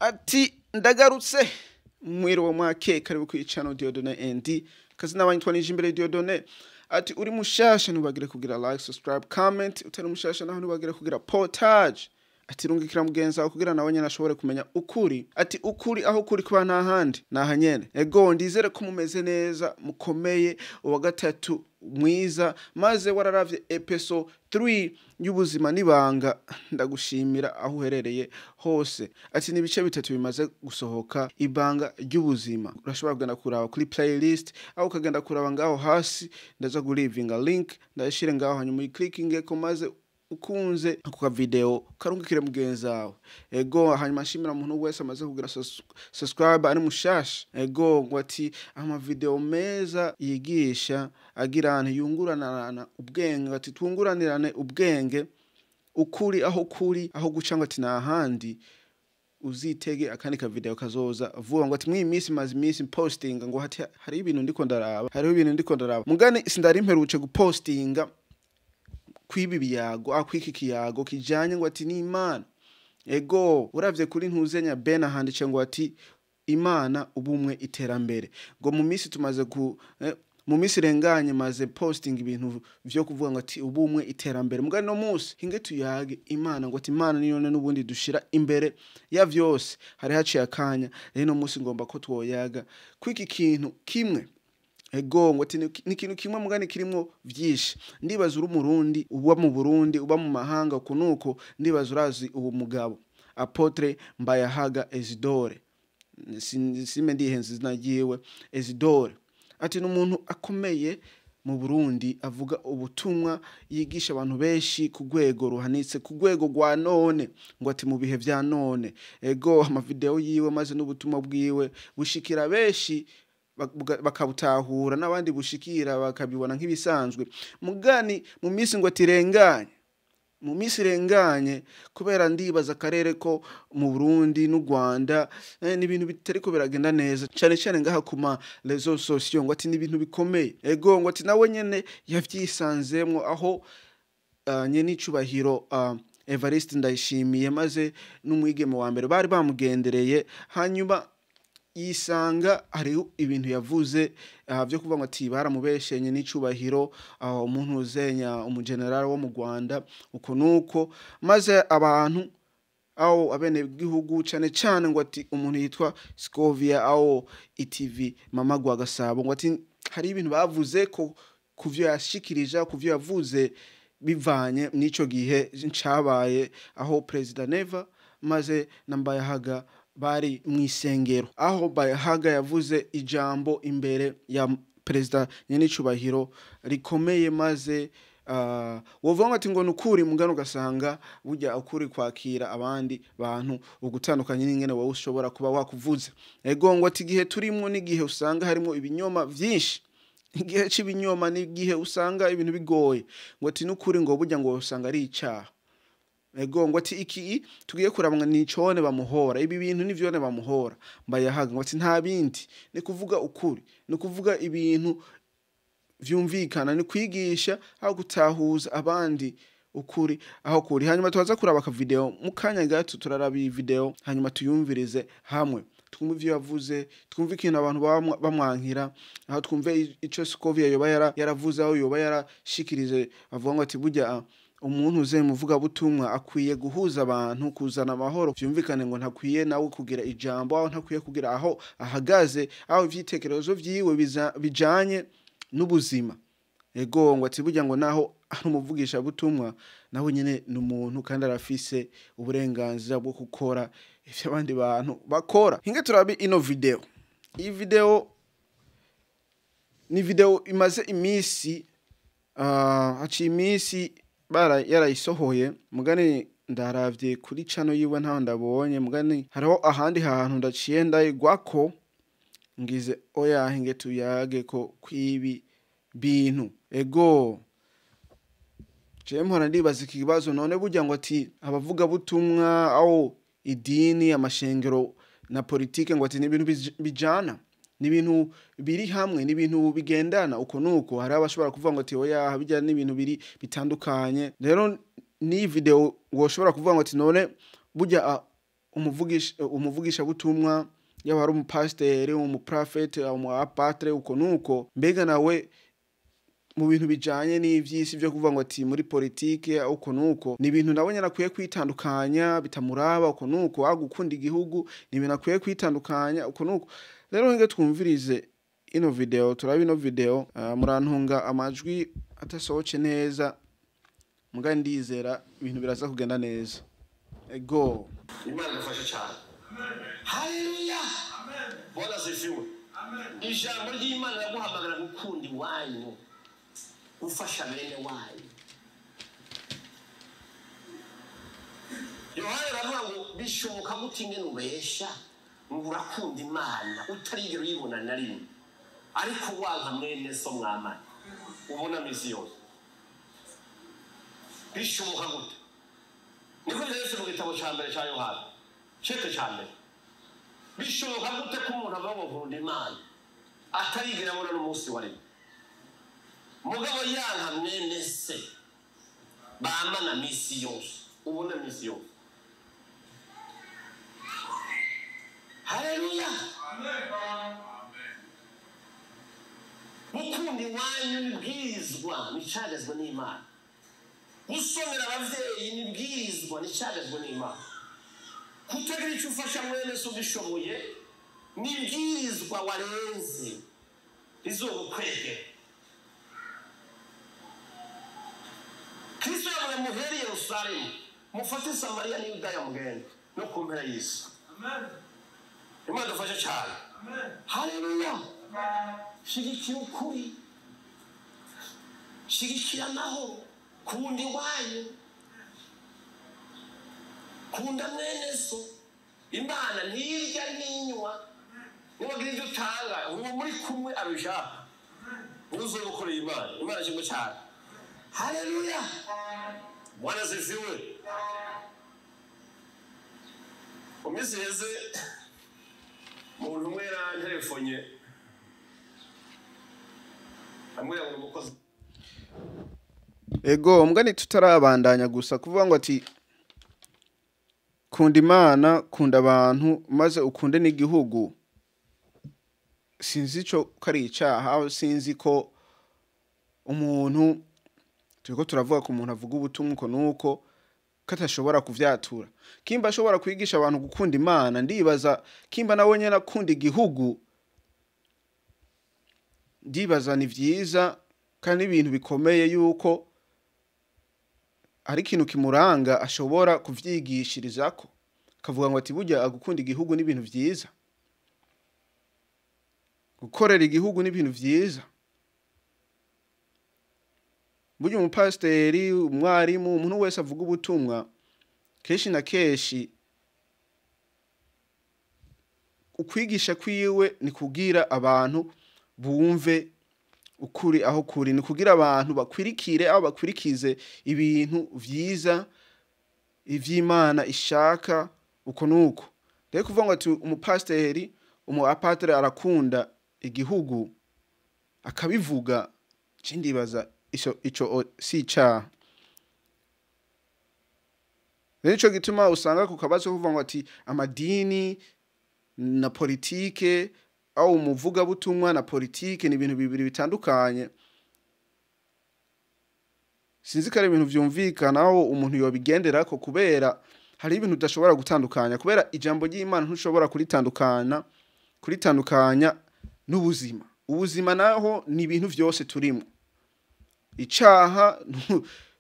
Ati ndagarutse, mwiriwe, mwake, karibu kuri channel Dieudonné ND. Kazina banyitwa Nijimbere Dieudonné. Ati uri mushasha, ntubagire kugira like, subscribe, comment. Utari mushasha naho, ntubagire kugira partage. Ati rungikira mugenzi wawe kugira nawe nyene ashobore kumenya ukuri. Ati ukuri aho kuri kuba nta handi, naha nyene. Ego, ndizere ko mumeze neza, mukomeye. Uwa gatatu mwiza, maze wararavye episode 3 y'ubuzima n'ibanga. Ndagushimira aho uherereye hose. Ati ni ibice bitatu bimaze gusohoka ibanga ry'ubuzima. Urashobora kugenda kuraba kuri playlist, aho ukagenda kuraba ngaho hasi. Ndaza kulivinga link, ndayishire ngaho, hanyuma uyiklikinge ko, maze ukunze ako ka video karungikire mugenzi wawe. Ego, hanyuma nshimira umuntu wese amaze kugira subscribe ari mushasha. Ego, ngo ati ama video meza yigisha, agira yunguranana ubwenge. Ati twunguranirane ubwenge, ukuri aho kuri, aho guca ngo ati nahandi. Uzitege akandi ka video kazoza vuba. Ngo ati mw'iyi minsi maze iminsi postinga, ngo hati hari ibintu ndiko ndaraba, hariho ibintu ndiko ndaraba mugani sindari mperutse gupostinga kwibi biyago, akwiki kiyago kijanye ngo ati ni Imana. Ego, uravye kuri ntuzenya Ben ahandice ngo ati Imana, ubumwe, iterambere. Ngo mu minsi tumaze ku mu minsi irenganye maze posting ibintu vyo kuvuga ngo ati ubumwe, iterambere. Mugani no munsi hinge tuyage Imana. Ngo ati Imana niyo n'ubundi dushira imbere ya vyose. Hari haciye akanya rero, no munsi ngomba ko twoyaga kwiki kintu kimwe. Ego, ngo ati ni ikintu kimwe mugani kirimwo vyinshi. Ndibaza uri Umurundi, uba mu Burundi, uba mu mahanga kunuko, ndibaza urazi uwo mugabo Apôtre Mbayahaga Isidore. Sime ndihenze izina ryiwe, Isidore. Ati ni umuntu akomeye mu Burundi, avuga ubutumwa, yigisha abantu benshi ku rwego ruhanitse, ku rwego rwa none, ngo ati mu bihe vya none. Ego, amavideo yiwe maze n'ubutumwa bwiwe bushikira benshi, bakabutahura, n'abandi bushikira bakabibona nk'ibisanzwe. Mugani mu minsi ngo tirenganye, mu minsi irenganye, kubera ndibaza akarere ko mu Burundi n'u Rwanda, ni ibintu bitariko biragenda neza cyane cyane ngaha ku ma réseaux sociaux. Ngo ati ni ibintu bikomeye. Ego, ngo ati nawe nyene yavyisanzemwo, aho nyene icubahiro Evariste Ndayishimiye maze n'umwigeme wa mbere bari bamugendereye, hanyuma yisanga hariho ibintu yavuze vyo kuvuga ngo ati baramubeshenye n'icubahiro, umuntu uzenya umugenerali wo mu Rwanda uko nuko, maze abantu aho abene gihugu, cane cane ngo ati umuntu yitwa Scovia aho ITV Mama gwa Gasabo, ngo ati hari ibintu bavuze ko kuvyo yashikirije, kuvyo yavuze bivanye n'ico gihe cabaye aho President Neva maze na Mbayahaga bari mw'isengero, aho Mbayahaga yavuze ijambo imbere ya Perezida nyenicubahiro rikomeye, maze wovuga ngo ati ngo nukuri mugano, ugasanga burya ukuri kwakira abandi bantu ugutandukanye n'ingene wowe ushobora kuba wakuvuze. Ego, ngo ati igihe turimwo n'igihe usanga harimo ibinyoma vyinshi, igihe c'ibinyoma, n'igihe usanga ibintu bigoye. Ngo ati nukuri ngo burya ngo usanga ari icaha. Ego, ngo ati iki tugiye kuraba ni icone bamuhora, ibi bintu nivyone bamuhora Mbayahaga. Ngo ati nta bindi, ni kuvuga ukuri, ni kuvuga ibintu vyumvikana, ni kwigisha aho gutahuza abandi ukuri aho kuri. Hanyuma tubaza kuraba aka video mu kanya gato. Turaraba iyi video, hanyuma tuyumvirize hamwe, twumve ivyo yavuze, twumve ikintu abantu bamwankira, aho twumve ico Scovia yoba yaravuze, aho yoba yarashikirije avuga ngo ati burya umuntu uze muvuga butumwa akwiye guhuza abantu, kuzana amahoro, vyumvikane ngo ntakwiye nawe kugira ijambo, aho ntakwiye kugira aho ahagaze, aho ivyitekerezo vyiwe bijanye n'ubuzima. Ego, ngo ati burya ngo naho ari umuvugisha butumwa, nawe nyene ni umuntu kandi arafise uburenganzira bwo gukora ivyo abandi bantu bakora. Hinge turabi ino video. Iyi video ni video imaze imisi, haciye imisi bara yarayisohoye. Mugani ndaravye kuri channel yiwe ntaho ndabonye, mugani hariho ahandi hantu ndaciye ndayigwako, ngize oya, hinge tuyage ko kwibi bintu. Ego, jewe mpora ndibaza iki kibazo: none burya ngo ati abavuga butumwa, aho idini, amashengero na politike, ngo ati ni ibintu bijana, ni ibintu biri hamwe, ni ibintu bigendana uko nuko? Hari abashobora kuvuga ngo ati oya, bijya n'ibintu biri bitandukanye. Rero ni video woshobora kuvuga ngo ati none burya Umuvugisha butumwa, yaba ari umupasiteri, umuprofete, umuapatre, uko nuko, mbega nawe mu bintu bijanye n'ivy'isi vyo kuvuga ngo ati muri politike uko nuko, ni ibintu nawe nyene akwiye kwitandukanya, bitamuraba uko nuko. Agukunda igihugu ni ibintu akwiye kwitandukanya uko nuko. Rero nge twumvirize ino video, turabe ino video. Murantunga amajwi atasohoce neza, muga ndizera ibintu biraza kugenda neza. Ego. Imana idufashe cyane. Haleluya, Bwana asifiwe. Ijambo ry'Imana riraguhamagara gukunda iwanyu, gufasha bene wanyu. Yohana aravuga ngo bishoboka gute ingene ubesha ngo urakunda Imana utarigera uyibona na rimwe, ariko wanka mwene so mwamana ubona misi yose? Bishoboka gute? Niko byanditse mu gitabo cya mbere cya Yohana, cete cya mbere. Bishoboka gute ko umuntu ava ngo nkunda Imana atarigera abona n'umunsi wa rimwe, mugabo yanka mwene se bamana misi yose, ubona misi yose? Haleluya. Gukunda iwanyu nibwirizwa, nicagazwa n'Imana. Gusomera abavyeyi nibwirizwa, nicagazwa n'Imana. Kutagira icyo ufasha mwene se ugishoboye nibwirizwa warenze rizogukwegera. Kristo yavuze: muhere Yerusalemu, mufate Samariya n'Yudaya, mugende no ku mpera y'isi. Imana dufashe cyane. Haleluya. Shigikira ukuri, shigikira amahoro, kunda iwanyu, kunda mwene so. Imana ntirya ntinywa. Niwagira ibyo utanga uwo muri kumwe abishaka, ntuzobe ukoreye Imana. Imana ishimwe cyane. Haleluya, Bwana asifiwe. Mu minsi iheze umuntu umwe yaranterefonye ambwira ngo umukozi Ego, mugani tutarabandanya, gusa kuvuga ngo ati kunda Imana, kunda abantu, maze ukunde n'igihugu, sinzi ico ko ari icaha. Sinzi ko umuntu, turiko turavuga ku muntu avuga ubutumwa uko nuko, ko atashobora kuvyatura. Kimba ashobora kwigisha abantu gukunda Imana, ndibaza kimba nawe nyene akunda igihugu, ndibaza ni vyiza kandi ibintu bikomeye yuko ari ikintu kimuranga, ashobora kuvyigishirizako, akavuga ngo ati burya agukunda igihugu n'ibintu vyiza, gukorera igihugu n'ibintu vyiza. Burya umupasiteri, umwarimu, umuntu wese avuga ubutumwa, kenshi na kenshi ukwigisha kwiwe ni kugira abantu bumve ukuri aho kuri, ni kugira abantu bakwirikire aho bakwirikize ibintu vyiza ivy'Imana ishaka uko nuko. Rero kuvuga ngo ati umupasiteri, umu apatre arakunda igihugu akabivuga, cindibaza ico si icaha. Rero ico gituma usanga ku kabazo kuvuga ngo ati amadini na politike au umuvugabutumwa na politike ni ibintu bibiri bitandukanye. Sinzi ko ari ibintu vyumvikana aho umuntu yobigenderako, kubera hari ibintu udashobora gutandukanya, kubera ijambo ry'Imana ntushobora kuritandukanya n'ubuzima. Ubuzima naho ni ibintu vyose turimo. Icaha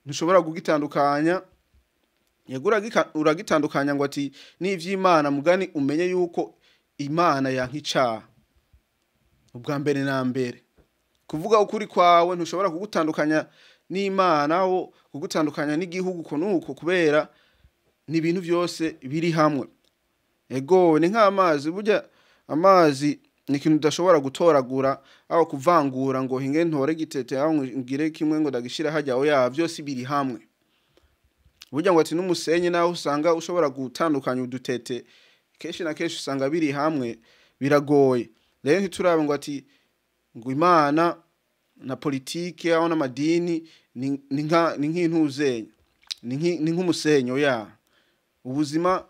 ntushobora kugitandukanya, yego uragitandukanya ngo ati n'ivy'Imana, mugani umenye yuko Imana yanka icaha ubwa mbere na mbere. Kuvuga ukuri kwawe ntushobora kugutandukanya n'Imana aho kugutandukanya n'igihugu uko nuko, kubera ni ibintu vyose biri hamwe. Ego, ni nk'amazi. Burya amazi ni ikintu udashobora gutoragura aho kuvangura ngo hinge ntore gitete aho ngire kimwe ngo ndagishira hajya. Oya, vyose biri hamwe. Burya ngo ati n'umusenyi naho usanga ushobora gutandukanya udutete, kenshi na kenshi usanga biri hamwe, biragoye. Rero ntituraba ngo ati ngo Imana na politike aho n'amadini ni nk'intuzenya, ni nk'umusenyi. Oya, ubuzima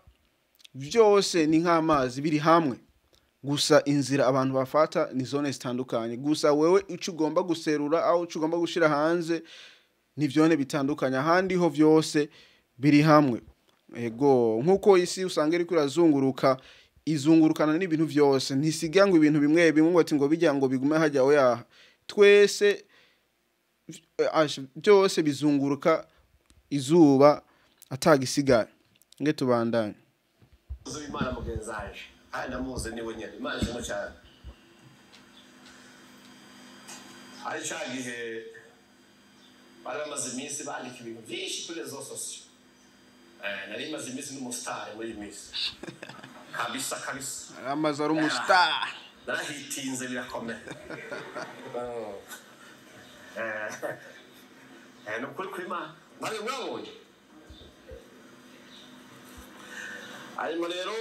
Byose ni nk'amazi, biri hamwe. Gusa inzira abantu bafata ni zone zitandukanye. Gusa wewe ico ugomba guserura aho ico ugomba gushira hanze ni vyone bitandukanye, ahandi ho vyose biri hamwe. Ego, nkuko isi usanga iriko irazunguruka, izungurukana n'ibintu vyose, ntisiga ngo ibintu bimwe bimwe ngo ati ngo bijya ngo bigume hajya. Oya, twese byose bizunguruka izuba atagisigaye. Nge tubandanye. W'Imana mugenzi wanje, kandi ndamuzi, niwe nyene. Imana ishimwe cyane. Hari ca gihe bari bamaze iminsi bandika ibintu byinshi kuri réseaux sociaux. Nari maze iminsi n'umusitari muri iyi minsi kabisa kabisa. Amaze ari umustar. Narahitinze birakomeye. Ni ukuri kuri Imana mwari mwabonye. Hanyuma rero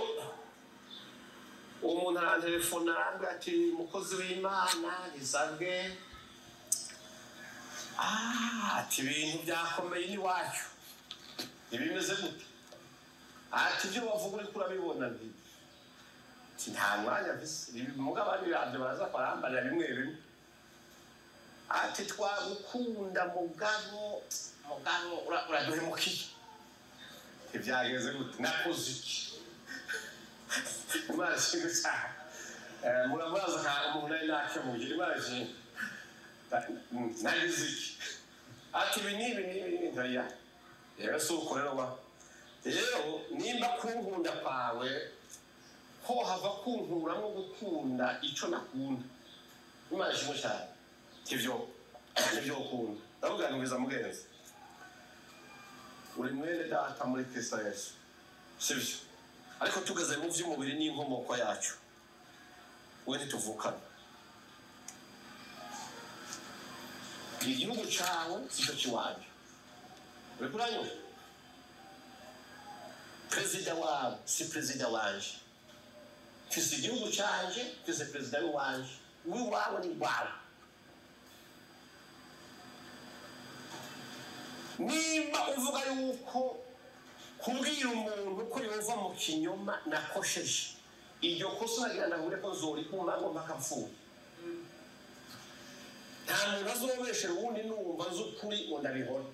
uwo muntu arantelefona, arambwira ati: "Mukozi w'Imana, nisabwe." Ati: "Ibintu byakomeye n'iwacu, ntibimeze gute?" Ati: "Ibyo bavuga uriko urabibona?" Nti ati: "Nta mwanya mfise mugabo abandi bavyo baraza barambarira bimwe bimwe." Ati: "Twagukunda mugabo uraduhemukiye." Ntibyagenze gute? Nakoze iki? Imana ishimwe cyane. Murabaza nka umuntu nari nakemuye. Imana ishimwe. Nagize iki? Ati: "Ibi n'ibi n'ibi n'ibi." Ntoya rero si uko rero ba rero nimba kunkunda kwawe ko hava kunkuramo gukunda ico nakunda, Imana ishimwe cyane, ivyo ukunda. Ndavuga nti: "Mugenzi, uri mwene data muri Kristo Yesu, sibyo? Ariko tugeze mu by'umubiri n'inkomoko yacu, we ntituvukana. Igihugu cawe sico ciwanje, uriko uranyumva? Perezida wawe si perezida wanje. Mfise igihugu canje, mfise perezida w'iwanje. Uwiwawe ni wawe. Nimba uvuga yuko kubwira umuntu ko yova mu kinyoma nakosheje, iryo kosa nagira ndahure ko nzorigumamo mpaka mpfuye. Nta muntu azobeshera uwundi. Numva nzi ukuri ngo ndabihora,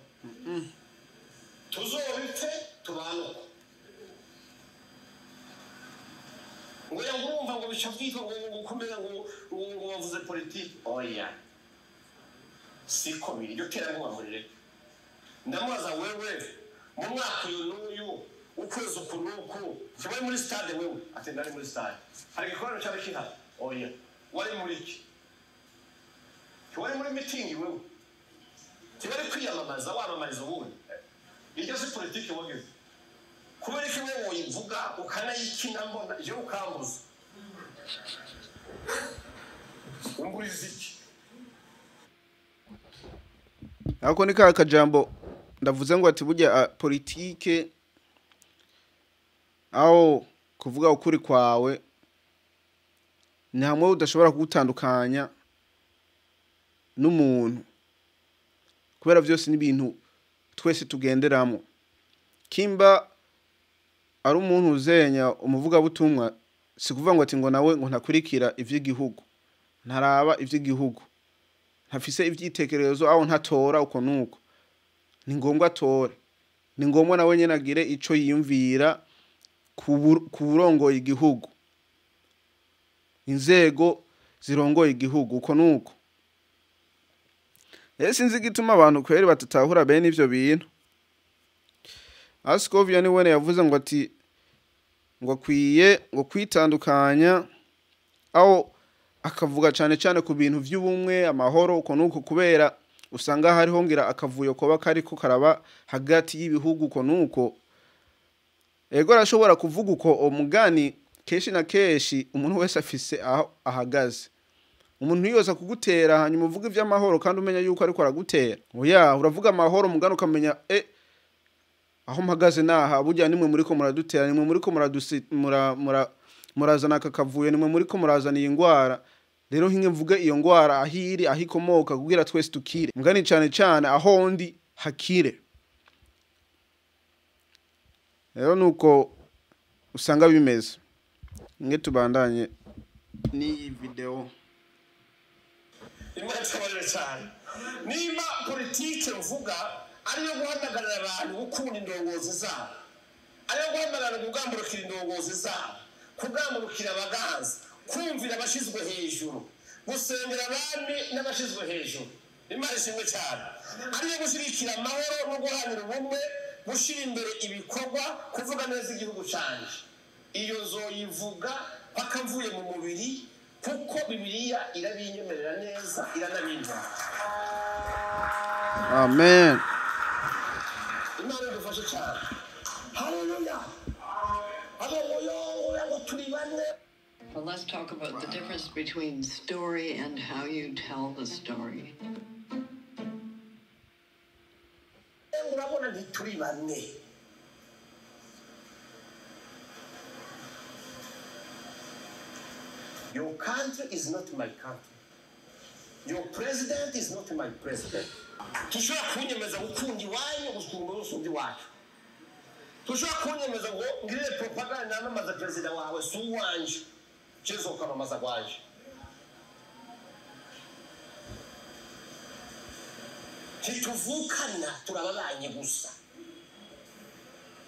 tuzobipfe tubane uko." Ngo ya ngurumva ngo bica byitwa ngo gukomeza ngo bavuze politiki. Oya, siko biri. Iryo terabwoba murireke. Ndamubaza: "Wewe mu mwaka uyu n'uyu, ukwezi uku n'uku, ntiwari muri stade wewe?" Ati: "Nari muri stade." "Hari igikorano cyari kihari?" "Oya." "Wari muri iki? Ntiwari muri mitingi wewe? Ntiwari kwiyamamaza, wamamariza ubundi? Iryo si politiki wagize? Kubera iki wowe woyivuga ukanayikina mbona jewe ukambuza? Umburiza iki?" Ako ni ka kajambo ndavuze ngo ati burya politike aho kuvuga ukuri kwawe ni hamwe udashobora kugutandukanya n'umuntu, kubera byose n'ibintu twese tugenderamo. Kimba ari umuntu uzenya umuvugabutumwa, si kuvuga ngo ati ngo nawe ngo ntakurikira ivy'igihugu, ntaraba ivy'igihugu, ntafise ivyitekerezo aho ntatora uko nuko. Ni ngombwa atore, ni ngombwa nawe nyene agire ico yiyumvira ku burongoye igihugu, inzego zirongoye igihugu uko nuko. Rero sinzi igituma abantu kweri batatahura bene ivyo bintu. Ascovia ni wene yavuze ngo ati ngo akwiye ngo kwitandukanya, aho akavuga cane cane ku bintu vy'ubumwe, amahoro uko nuko, kubera usanga hariho ngira akavuyo koba kariko karaba hagati y'ibihugu uko nuko. Ego, arashobora kuvuga uko umugani. Kenshi na kenshi umuntu wese afise aho ahagaze. Umuntu yoza kugutera hanyuma uvuga ivy'amahoro kandi umenya yuko ariko aragutera. Oya, uravuga amahoro mugani ukamenya aho mpagaze naha. Burya nimwe muriko muradutera, nimwe muriko muradusi mura, mura, murazana aka kavuyo, nimwe muriko murazana iyi ngwara. Rero hinge mvuge iyo ngwara aho iri, aho ikomoka, kugira twese tukire. Mugani cane cane aho ndi hakire. Rero nuko usanga bimeze. Nge tubandanye n'iyi video. Imana itabarire cyane. Nimba politike mvuga ariyo guhamagarira abantu gukunda indongozi zabo, ariyo guhamagarira kugamburukira indongozi zabo, kugamburukira abaganza, kumvira abashizwe hejuru, gusengera abami n'abashizwe hejuru. Imana ishimwe cyane. Ariyo gushyigikira amahoro no guharanira ubumwe, gushyira imbere ibikorwa, kuvuga neza igihugu canje. Iyo nzoyivuga paka mvuye mu mubiri, kuko Bibiliya irabinyemerera neza, iranabintwara. Amen. Imana idufashe cyane. Haleluya. Abo ngo turi bane. Well, let's talk about the difference between story and how you tell the story. Urabona ntituri bamwe. Your country is not my country. Your president is not my president. Tushobora kunyemeza gukunda iwanyu gusumba usumba iwacu. Tushobora kunyemeza ngo ngirire propaganda namamaza perezida wawe si uwanje. Jesu ukamamaza kwanje. Ntituvukana, turababanye gusa.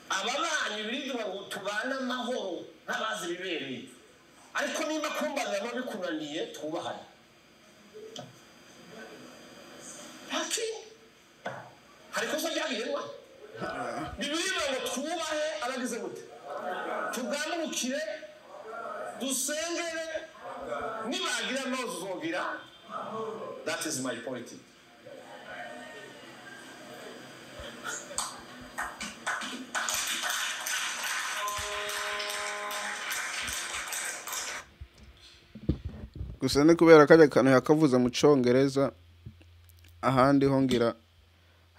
Ababanyi birirwa ngo tubane amahoro nk'abazi ibibereye. Ariko nimba kumbanira no bikunaniye, twubahane. Haki hari kosa ryagiyemwa. Bibiliya ngo twubahe abagize gute, tugamurukire, dusengere, nibagira amazi uzogira. That is my politics. Gusa ni kubera kajya kantu yakavuze mu Congereza, ahandi ho ngira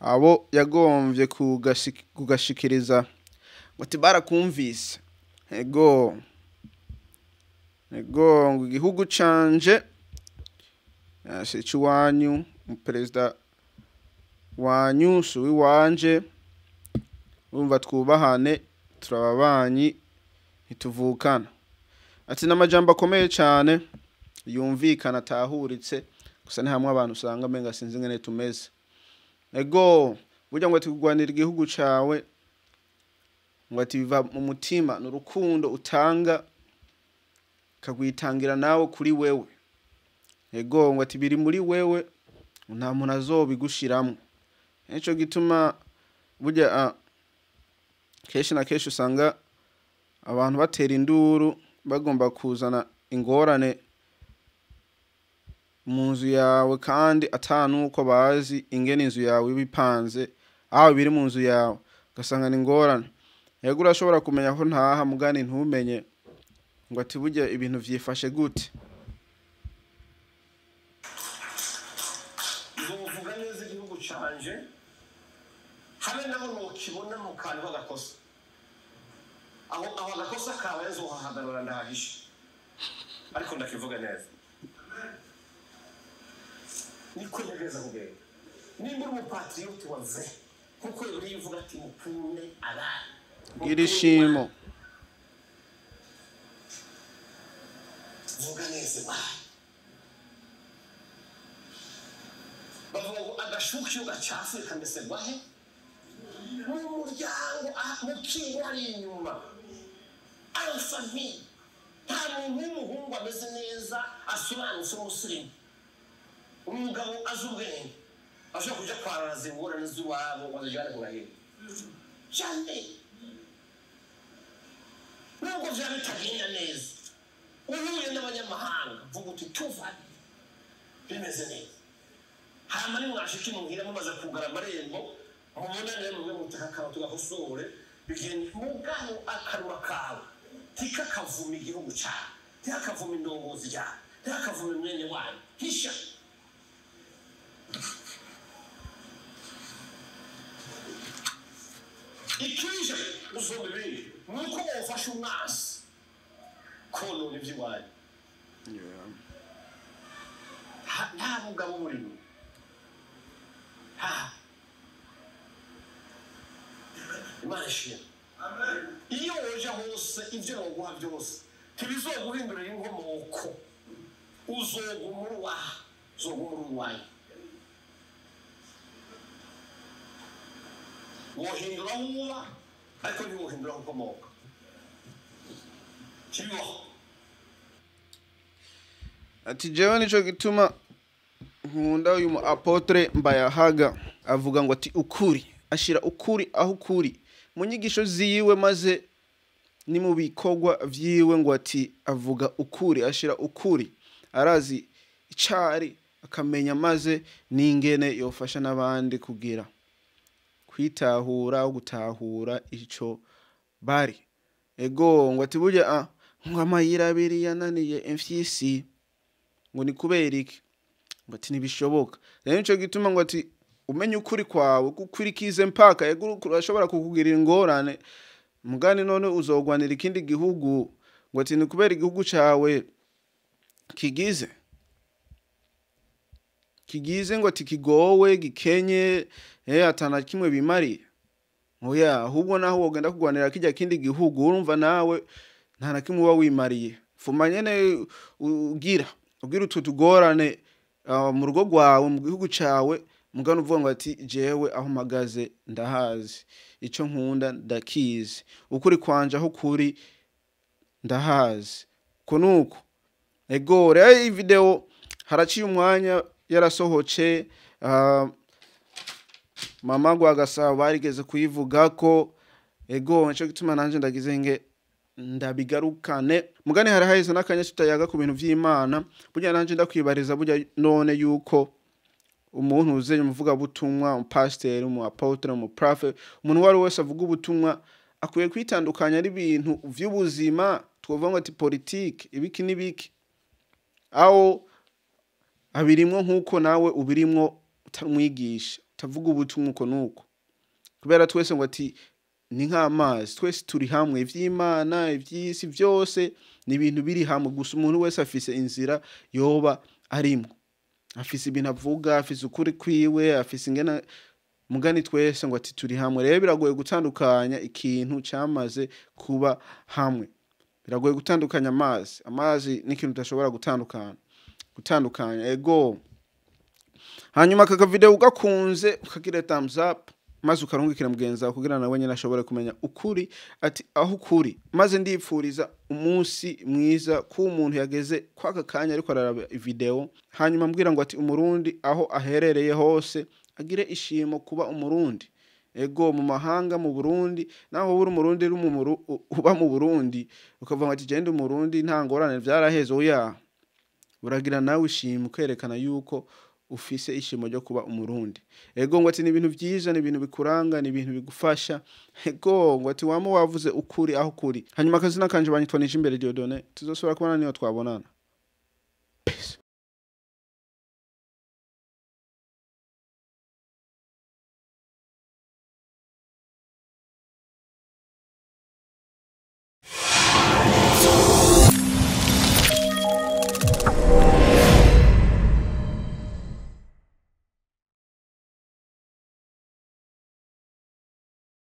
abo yagomvye kugashikiriza ngo ati barakumvise. Ego ego ngo igihugu canje si iwanyu, umuperezida wanyu si uwiwanje, urumva twubahane, turababanyi ntituvukana. Ati n'amajambo akomeye cyane yumvikana atahuritse, gusa ni hamwe abantu usanga menga sinzi ngene tumeze. Ego burya ngo ati kugwanira igihugu cawe ngo ati biva mu mutima, n'urukundo utanga kagwitangira nawe kuri wewe. Ego ngo ati biri muri wewe, nta muntu azobigushiramwo. Nico gituma burya kenshi na kenshi usanga abantu batera induru bagomba kuzana ingorane mu nzu yawe, kandi atanuko bazi ingene inzu yawe ibipanze, aho biri mu nzu yawe ugasanga ni ingorane. Yego urashobora kumenya ko ntaha mugani ntumenye ngo ati burya ibintu vyifashe gute. Nzovuga neza igihugu canje, habe naho nokibona mu kantu k'agakosa. Aho agakosa kawe nzohahagarara ndahahishe, ariko ndakivuga neza. Niko ntegereza kugenda. Nimba uri umupatriote wa vrai, kuko Bibiliya ivuga ati mukunde abantu, Gira ishimo. Vuga neza iwanyu. Bavuga ngo agashuka iyo gacafuye kameserwa he? Mu muryango, mu kigo ari inyuma. En famille. Nta muntu w'umuhungu ameze neza asobanutse umusirimu. Umugabo azi ubwenge ashobora kuja kwararaza ingorane z'iwabo ngo azijane ku gahera. Jamais. Nubwo vyaba bitagenda neza, uhuye n'abanyamahanga vuga uti tuva bimeze neza. Hama nimwashika imuhira mumaze kugara amarembo, mubonane mube mutaka kawe tugakosore, bigenda mugabo akanwa kawe tikakavuma igihugu cawe, tikakavuma indongozi yawe, tikakavuma mwene wanyu. Hisha. Ikije gusumba ibindi nuko wofasha umwansi konona ivy'iwanyu. Nta mugabo burimo. Imana ishimwe. Iyo woja hose Byose, ibyo baguha byose ntibizoguhindurira inkomoko. Uzoguma uri uwaha, uzoguma uri uwayo. Wohindura aho uba, ariko ntiwohindura aho ukomoka, kibibaho. Ati jewe nico gituma nkunda uyu mu apôtre Mbayahaga, avuga ngo ati ukuri, ashira ukuri aho ukuri mu nyigisho ziwe, maze ni mu bikorwa vyiwe, ngo ati avuga ukuri, ashira ukuri, arazi icari, akamenya maze n'ingene yofasha n'abandi kugira kwitahura, gutahura ico bari. Ego, ngo ati burya ngo amayira abiri yananiye imfyisi, ngo ni kubera iki? Ngo ati ntibishoboka. Rero nico gituma ngo ati umenye ukuri kwawe, gukurikize mpaka. Ego, urashobora kukugirira ingorane mugani, none uzogwanira ikindi gihugu, ngo ati ni kubera igihugu cawe kigize ngo ati kigowe, gikenye, atana kimwe bimariye. Oya, ahubwo naho wogenda kugwanira kijya kindi gihugu, urumva nawe nta na kimwe uba wimariye. Fuma nyene ugira utu tugorane mu rugo rwawe, mu gihugu cawe, mugani uvuga ngo ati jewe aho mpagaze ndahazi, ico nkunda ndakizi, ukuri kwanje aho kuri ndahazi, uko nuko. Ego, rero iyi video haraciye umwanya yarasohoce, mama Rwagasabo barigeze kuyivugako. Ego, nico gituma nanje ndagize nge ndabigarukane. Mugani hari haheze n'akanya tutayaga ku bintu vy'Imana. Burya nanje ndakwibariza, burya none yuko umuntu uze umuvuga butumwa, umupasiteri, umu apôtre, umu prophet, umuntu uwo ari wese avuga ubutumwa akwiye kwitandukanya n'ibintu vy'ubuzima, twovuga ngo ati politike, ibiki n'ibiki, aho abirimwo nk'uko nawe ubirimwo utamwigisha, utavuga ubutumwa uko nuko, kubera twese ngo ati ni nk'amazi, twese turi hamwe, ivy'Imana, ivy'isi, vyose ni ibintu biri hamwe. Gusa umuntu wese afise inzira yoba arimwo, afise ibintu avuga, afise ukuri kwiwe, afise ingene, mugani twese ngo ati turi hamwe. Rero biragoye gutandukanya ikintu camaze kuba hamwe, biragoye gutandukanya amazi. Amazi ni ikintu udashobora gutandukanya. Ego, hanyuma aka video ugakunze ukagira thumbs up, maze ukarungikira mugenzi wawe kugira nawe nyine ashobore kumenya ukuri, ati aho ukuri. Maze ndipfuriza umunsi mwiza ku umuntu yageze kwaka kanya ariko araraba video. Hanyuma mbwira ngo ati umurundi aho aherereye hose agire ishimo kuba umurundi. Ego, mu mahanga, mu Burundi, naho uri umurundi, uri uba mu Burundi, ukavuga ngo ati genda umurundi, nta ngorane, vyaraheze. Oya, uragira nawe ishimo, ukerekana yuko ufise ishimo ryo kuba umurundi. Ego, ngo ati ni ibintu vyiza, ni ibintu bikuranga, ni ibintu bigufasha. Ego, ngo ati wama wavuze ukuri aho kuri. Hanyuma akazina kanje banyitwa Nijimbere Dieudonné. Tuzosubira kubona niyo twabonana. Peace.